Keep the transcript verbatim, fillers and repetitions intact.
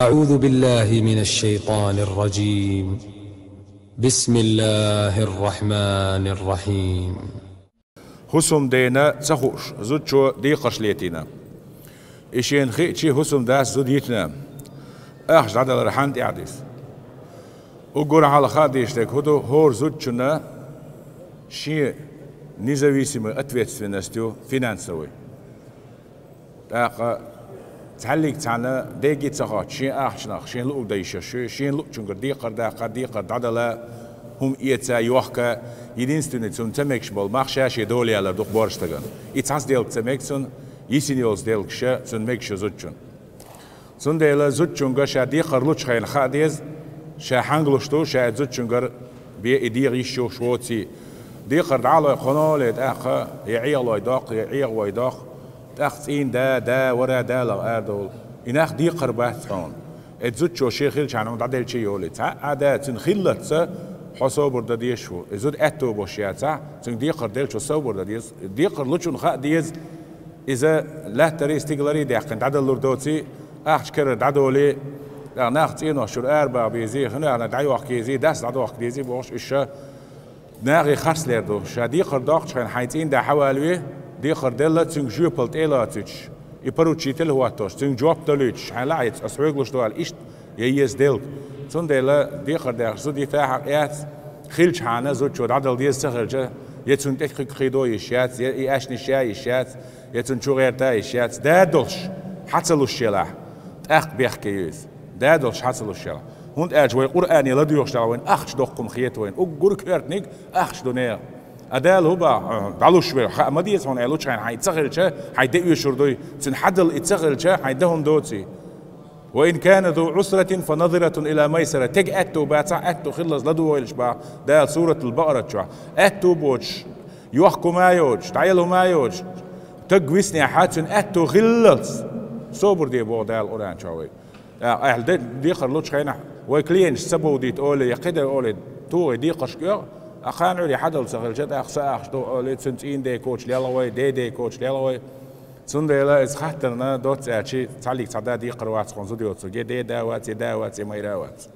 أعوذ بالله من الشيطان الرجيم. بسم الله الرحمن الرحيم. ХӀусамдена ца хууш, зудчо декхарш летийна. И шена хиъча, хӀусамдас зуда йитина. Ахча дӀадалар хьанна тӀехь деза? Уггар хьалха хаа дезаш дерг хӀун ду, хӀора зудчунна шен независимый ответственность ю финансовый. ТӀаккха цхьаллиг цхьана деги ца хоттуш, шен ахчанах, шен луъург дан йиш йолуш, шен луъучуьнгара декхар даккха, декхар дӀадала, хӀума эца, йохка, единственный цунна ца мегаш болу мах ша шен дола ялар ду-кх борша стагана. И цхьа сделка ца мега цунна, йисина йолу сделкаш цунна мегаш ю зудчунна. Цундела зудчуьнга ша декхар лучу хенахь хаа деза, ша хьаьнга луш ду, ша и зудчуьнгара бен и дегӀан йиш йолуш воций. Декхар дӀа а лой, кхано а ле, тӀаккха я Ӏехалой доккху, я Ӏехавой доккху, тӀаккха цӀийнан да, да, вара, далах арадовла. И нах декхар бац хьуна. И зудчо шен хилчахьана хьуна дӀаделча а йолий. Цхьа а да, цуьнан хиллалц хьо собар дан дезаш ву. И зуда аьтто болуш яцахь, цуьнга декхар делча хьо собар дан деза. Декхар лучунна хаа деза, иза лаьттарий, стигаларий даьккхина дӀадалур доций, ахча карара дӀадолий, тӀаккха нах цӀенош чуьра арабаха безий, хӀинца дӀайохка езий, дас дӀадохка дезий бохуш, уьш ша нахе харцлер ду. Ша декхар доккхучу хенахь хьайн цӀийнан да хьавалаве, декхар делла, цуьнга жоьпалла тӀе а лоцуьйтуш, и поручитель а хӀоттош, цуьнга жоп далуьйтуш, хьайн лаьа аса хьоьга луш ду аьлла, иштта я еза делга. Цундела декхар дехаш зуда йита хьакъ яц, хилчахьана зудчо дӀадала деза, ца хилча, я цунна тӀе кхидо йиш яц, я и аьшнаш я йиш яц, я цунна чу гӀерта йиш яц. Да долуш хьан ца луш елахь, тӀаккха бехке ю иза. Да долуш хьан ца луш елахь. ХӀунда аьлча вай Къуръане ладоьгӀуш делахь вайна ахча доккха хӀума хета вайна. Уггар коьртаниг ахча ду нехан. А Дала хӀун боху, дӀалуш вай, хаа ма деза хьуна, аьлла лучу хенахь хьайн ца хилча, хьайн де оьшур дуй, цуьнан хьадала и ца хилча, хьайн де хӀума доций. وإن كان ذو عسرة فنظرة إلى ميسرة. Тега аьтто бацахь, аьтто хиллалц ладогӀийла боху Дала Суратул Бакъарат чохь. Аьтто боцуш, йохка хӀума а йоцуш, дӀаелла хӀума а йоцуш, стаг виснехь, цуьнан аьтто хиллалц собар де боху Дала Къуръан чохь вайга. ТӀаккха ахьа де-, декхар лучу хенахь, вай клиенташ ца бовдийта олий, я кхидерг олий, тухий декхаршка оьгӀа, а кхана Ӏуьйре хьадала ца хилча, тӀаккха сан ахча ду олий, цуьнан цӀийнан декхарш лелхавой, ден декхарш лелхавой. Цундела иза хаттарна доцца аьлча, цхьаллиг цхьа да декхар вац хьуна зуда йоцург, я ден да вац, я да вац, я майра вац.